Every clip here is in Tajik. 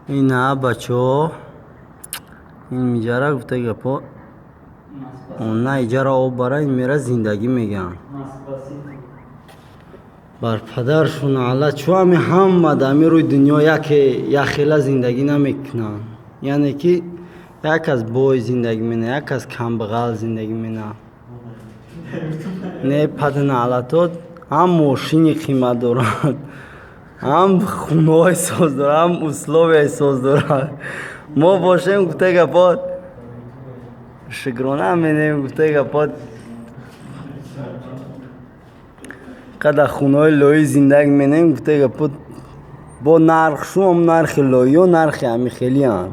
Ина, бачаҳо, ин миҷара, гуфта гапо, на иҷара об бара, ин мера зиндагӣ мегӯянд. Бар падаршон алла, чӯ ҳами ҳама дар рӯи дунё яке яхела зиндагӣ намекунанд? Яъне ки як кас бой зиндагӣ мена, як кас камбағал зиндагӣ мена. Не, паданаалатот ҳам мошини қимат доранд, ҳам хунаҳои соз доранд, ҳам условияи соз доранд. Мо бошем, гуфта гапот, шукрона менем, гуфта гапот, қадар хунаҳои лоӣ зиндагӣ менем, гуфта гапот, бо нархшум нархи лоиё нархи ҳамихелианд.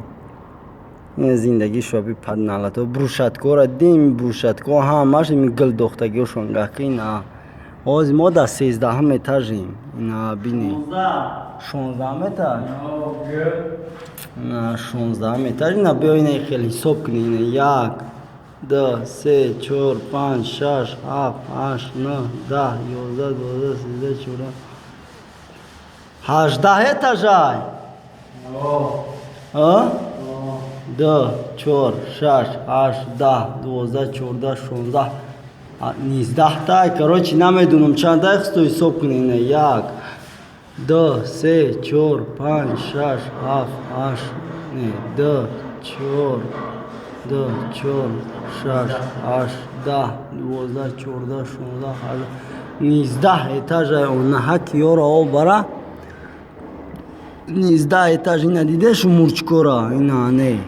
Ин зиндагӣ шоби падналато брусчаткора дим, брусчатко ҳамаш ими гил дохтагиошон гаки. Ина ҳозир мо дар 13-ҳам этажем. Ина бинед, 16-ам этаж, ина 16-ам этаж. Ина биё, ина хеле ҳисоб кунед. Ина як, ду, се, чор, панҷ, шаш, ҳафт, ҳашт, нӯҳ, 10, 11, 12, 13, 14, 18 этажай. Ду, чор, шаш, ҳашт, 10, 12, 14, 16, 19-та. Короче, намедонам чанда, хусто ҳисоб кунед. Ина як, ду, се, чор, панҷ, шаш, ҳафт, ҳашт, не, ду, чор, ду, чор, шаш, ҳашт, 10, 12, 14, 16, 18, 19 этажа. Онаҳаки ёро об бара, 19 этаж. Ина дидешу мурчкора, ина не,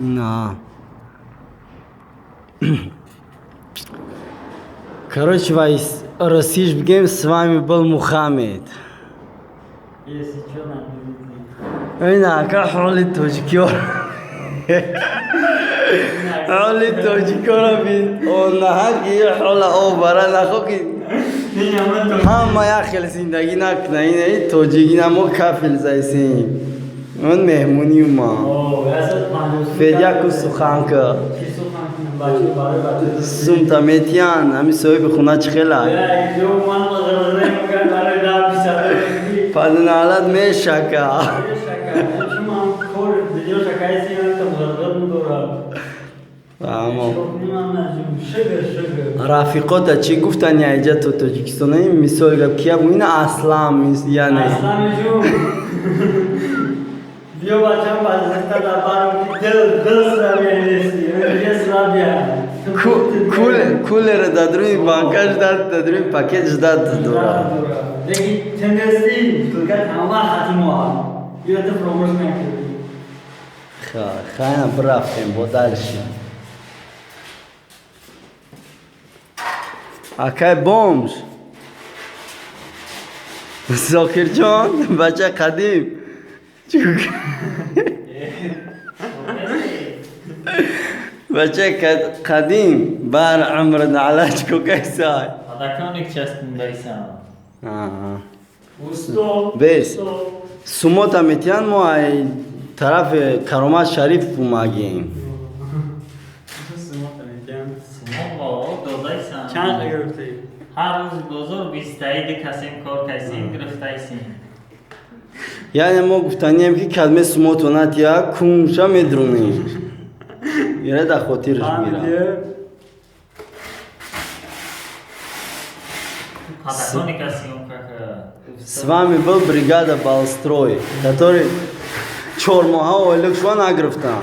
ина. Короче, вай Россиш бигем, с вами был Мухаммед. Если что, наберите. Ина ака, ҳоли тоҷикиёр, ҳоли тоҷикёра бин. Онаҳаки ҳола об бара, нахо ки ҳама як хел зиндагӣ накуна. Ина и тоҷик, ина мо кафел зайсем, ман меҳмонӣ ума. Федяку суханка сумта метиян, ҳами соҳиби хона чӣ хела паданалат мешака. Фаҳмо. Рафиқота чӣ гуфтани айҷа то Тоҷикистон? Ин мисол гап кия бу? Ина Аслам, яъне Биё, бачам, базиста дар барм ки дил дил слабия нести, дил слабия. Кулера дар дуруни банка ждать, дар дуруни пакет ждать дорад. Лекин тендести бутылка тамома хати мо ё ту фаромӯш накардӣ. Хайна, бирафтем бо дальше. Акай бомж Зокирҷон, бача қадим. Бача қадим бар умр налач кукайсай. Подоконник часпондайсам. Усто. Бес. Сумота метиҳанд, мо ай тарафи Каромат Шариф омагем. Сумо бо додайсам. Чанд гирифтӣ? Ҳар рӯз бозор бистаиди касем кор кайсем гирифтайсем. Яъне мо гуфтанием, ки калме сумото натия, кунша медрунем. Ира дар хотираш мегирам. Подоконника съёмка ка. С вами был бригада Балстрой, который 4 моҳа ойлик шума нагирифтам.